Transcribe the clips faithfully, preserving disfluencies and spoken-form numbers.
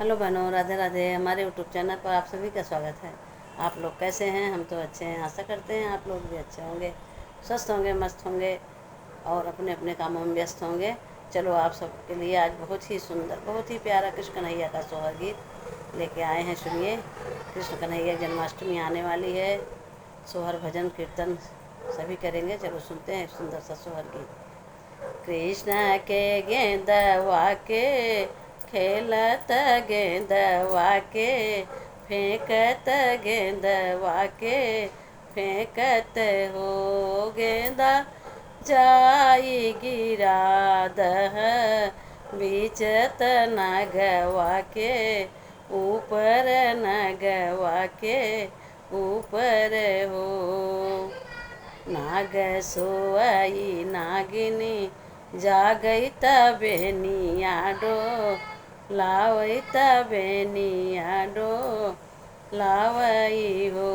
हेलो बहनों, राधे राधे। हमारे YouTube चैनल पर आप सभी का स्वागत है। आप लोग कैसे हैं? हम तो अच्छे हैं। आशा करते हैं आप लोग भी अच्छे होंगे, स्वस्थ होंगे, मस्त होंगे और अपने अपने कामों में व्यस्त होंगे। चलो, आप सबके लिए आज बहुत ही सुंदर, बहुत ही प्यारा कृष्ण कन्हैया का सोहर गीत लेके आए हैं। सुनिए, कृष्ण कन्हैया जन्माष्टमी आने वाली है, सोहर भजन कीर्तन सभी करेंगे। चलो, सुनते हैं सुंदर सा सोहर गीत। कृष्ण के गेंदवा के, खेलत गेंदवा के, फेंकत गेंदवा के, फेंकत हो गेंदा जाई गिरा दह, बीचत नगवा के ऊपर, नगवा के ऊपर हो। नाग सोई नागिनी, जागई त बेनिया डो, लावई त बेनिया डो, लावई हो।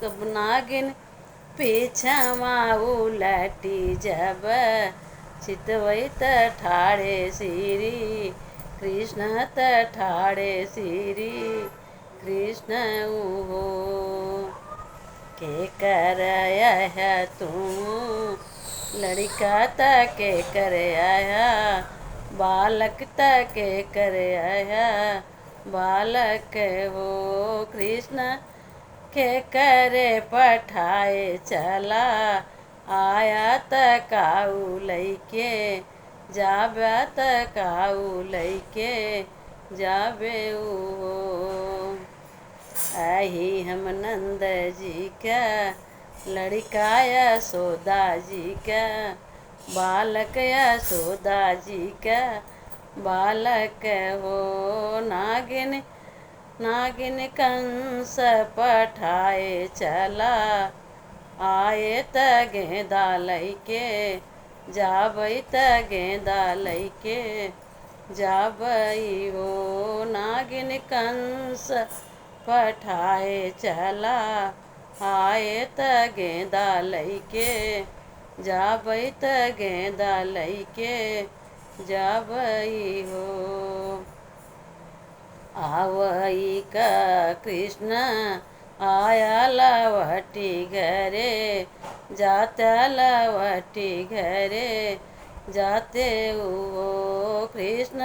कब नागिन पीछवा उलटी जब, चितवई त ठाड़े श्री कृष्ण, त ठाड़े श्री कृष्ण उहो। के कर आया तू, लड़िका त के कर आया, बालक त के कर आया, बालक हो। कृष्ण के करे पठाए चला, आया त काऊ लइके, जाब्या त काऊ लइके जाबे उहो। आही हम नंद जी का, लड़िका यशोदा जी का, बालक यशोदा जी का, बालक हो। नागिन, नागिन कंस पठाए चला, आए त गेंदा लइके, जाबई त गेंदा लइके जाबई हो। नागिन कंस पठाए चला, आए त गेंदा लइके, जाबई त गेंदा लइके जाबई हो। आवई का कृष्ण आया लवटी घरे, जात्या लवटी घरे, जाते उहो। कृष्ण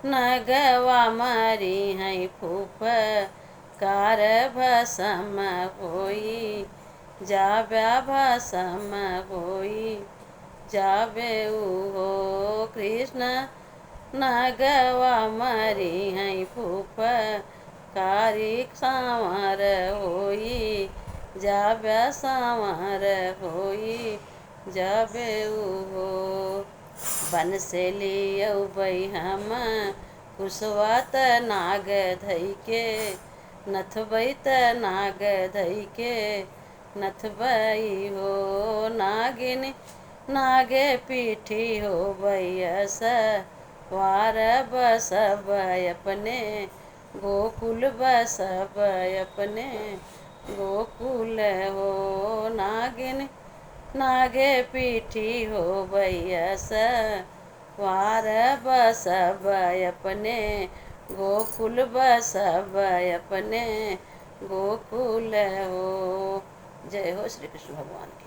नगवा मरिहैं फूफकार भसम होई, जाब्या भसम होई जाबे उहो। कृष्ण नगवा मरिहैं फूफकार सांवर होई, जाब्या सांवर होई जाबे उहो। बन से लियउबई हम कुसवा त नाग धइके, नथबई त नाग धइके नथबई हो। नागिन नागे पीठी होबई असवार, बसब अपने गोकुल, बसब अपने गोकुल हो। नागिन नागे पीठी होबई असवार, बसब अपने गोकुल, बसब अपने गोकुल हो। जय हो श्री कृष्ण भगवान की।